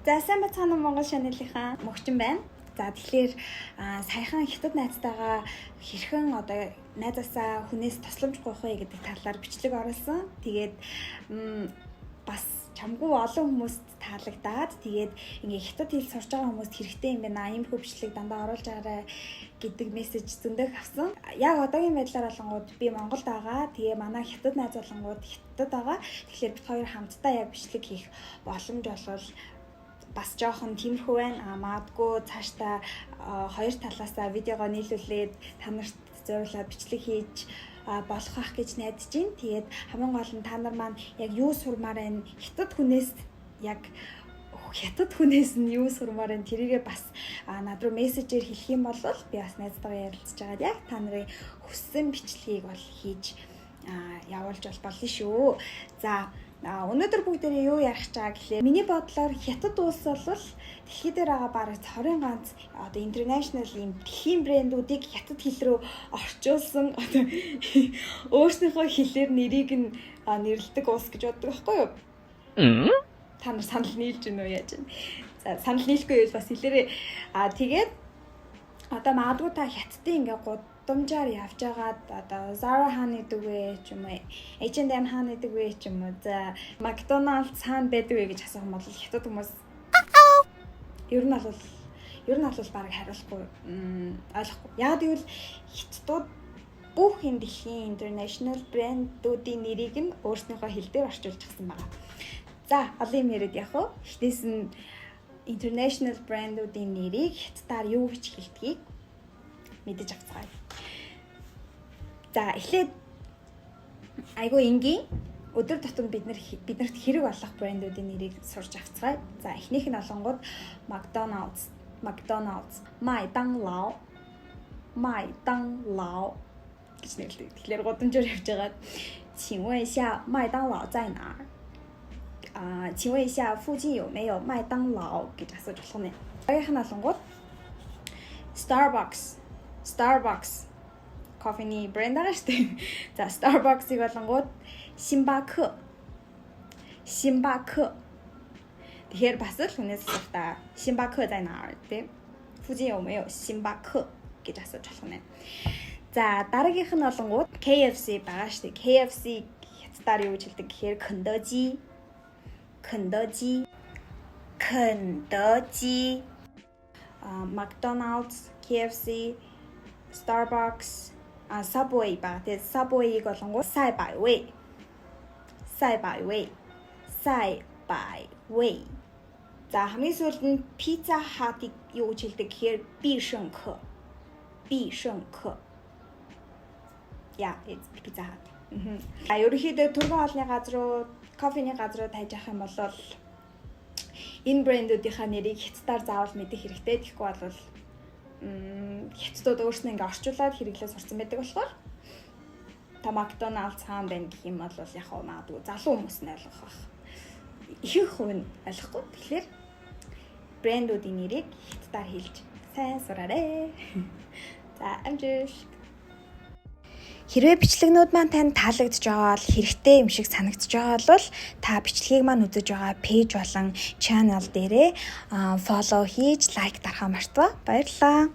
За, сайн байцгаана уу, Монгол Channel-ийнхаа мөгчин байна. За, тэгэхээр саяхан хятад найзтайгаа хэрхэн одоо найзаасаа, хүнээс тусламж гуйх вэ гэдэг талаар бичлэг оруулсан. Тэгээд бас чамгүй олон хүмүүст таалагдаад, тэгээд ингээ хятад хэл сурж байгаа хүмүүст хэрэгтэй юм байна. Иймэрхүү бичлэг дандаа оруулж байгаарай гэдэг мессеж зөндөх авсан. Яг одоогийн байдлаар болонгууд би Монголд байгаа. Тэгээ манай хятад найз болонгууд хятад байгаа. Тэгэхээр бид хоёр хамтдаа яг бичлэг хийх боломж болвол бас жоохон тиймэрхүү байна. А магадгүй цаашдаа хоёр талаасаа видеогоо нийлүүлээд та нарт зориулаад бичлэг хийж болох ах гэж найдаж байна. Тэгээд хамгийн гол нь та нар маань яг юу сурмаар байна? Хятад хүнээс, яг хятад хүнээс нь юу сурмаар байна? Тэрийгээ бас над руу мессежээр хэлэх юм бол би бас найзтайгаа ярилцж байгаад яг та нарын хүссэн бичлэгийг бол хийж явуулж бол болно шүү. За, өнөөдөр бүгдээрээ юу ярих гэж байгаа гэхлээр, миний бодлоор хятад улс бол дэлхий дээр байгаа бараг цорын ганц одоо international ийм дэлхийн брэндүүдийг хятад хэл рүү орчуулсан, одоо өөрсдийнхөө хэлээр нэрийг нь нэрлэдэг улс гэж боддог байхгүй юу? Та нар санал нийлж гэнэ үү, яаж вэ? За, санал нийлэхгүй байвал бас хэлээрээ. Тэгээд одоо магадгүй та хятадын ингээ гудамжаар явж байгаад одоо Zara хаана гэдэг вэ ч юм уу, H&M хаана гэдэг вэ ч юм уу, за, McDonald's хаана байдаг вэ гэж асуух юм бол хятад хүмүүс ер нь бол бараг хариулахгүй, ойлгохгүй. Яг гэвэл хятадууд бүх юм дэлхийн international брэндүүдийн нэрийг нь өөрснийхөө хэл дээр орчуулчихсан байгаа. За, олон юм яриад явах уу? Эхнээс нь international брэндүүдийн нэрийг хятадаар юу гэж хэлдгийг мэдэж авцгаая. За, эхлээд айгүй энгийн, өдөр тутам биднэрт хэрэг болох брэндүүдийн нэрийг сурч авцгаая. За, эхнийх нь олонгууд McDonald's, McDonald's, 麦当劳, 麦当劳 гэж нэрлэдэг. Тэгэхээр гудамжаар явж байгаад "请问一下麦当劳在哪儿?啊，请问一下附近有没有麦当劳 гэж асууж болох нэ. Дараагийнх нь олонгууд Starbucks, Starbucks кофений брэнд байгаа шүү дээ. За, Starbucks-ыг болонгууд 星巴克, 星巴克. Тэгэхээр бас л хүнээс асуухдаа "星巴克在哪儿?" тэ? "附近有没有星巴克?" гэж асууж болох нэ. За, дараагийнх нь болонгууд KFC байгаа шүү дээ. KFC хятадаар юу гэж хэлдэг гэхээр 肯德基, 肯德基, 肯德基. А McDonald's, KFC, Starbucks, Subway ба. Тэгээд Subway-ыг болонгууд 赛百味, 赛百味, 赛百味. За, хамгийн сүүлд нь Pizza Hut-ыг юу гэж хэлдэг гэхээр 必胜客, 必胜客. Yeah, it's Pizza Hut. А ерөнхийдөө түргэн хоолны газрууд, кофений газрууд хайж авах юм бол энэ брэндүүдийнхаа нэрийг хятадаар заавал мэдэх хэрэгтэй. Тэгэхгүй бол хятадууд өөрснөө ингээ орчуулад хэрэглээ сурсан байдаг болохоор та McDonald's хаана байна гэх юм бол яг хаа магадгүй залуу хүмүүс нь ойлгох бах. Ихэнх хувь нь ойлгохгүй. Тэгэхээр брэндүүдийн нэрийг хятадаар хэлж сайн сураарэ. За, амжиш. Хэрвээ бичлэгнүүд маань танд таалагдж байгаа бол, хэрэгтэй юм шиг санагдж байгаа бол та бичлэгийг маань үзэж байгаа page болон channel дээрээ follow хийж, like дарахаа мартваа. Баярлалаа.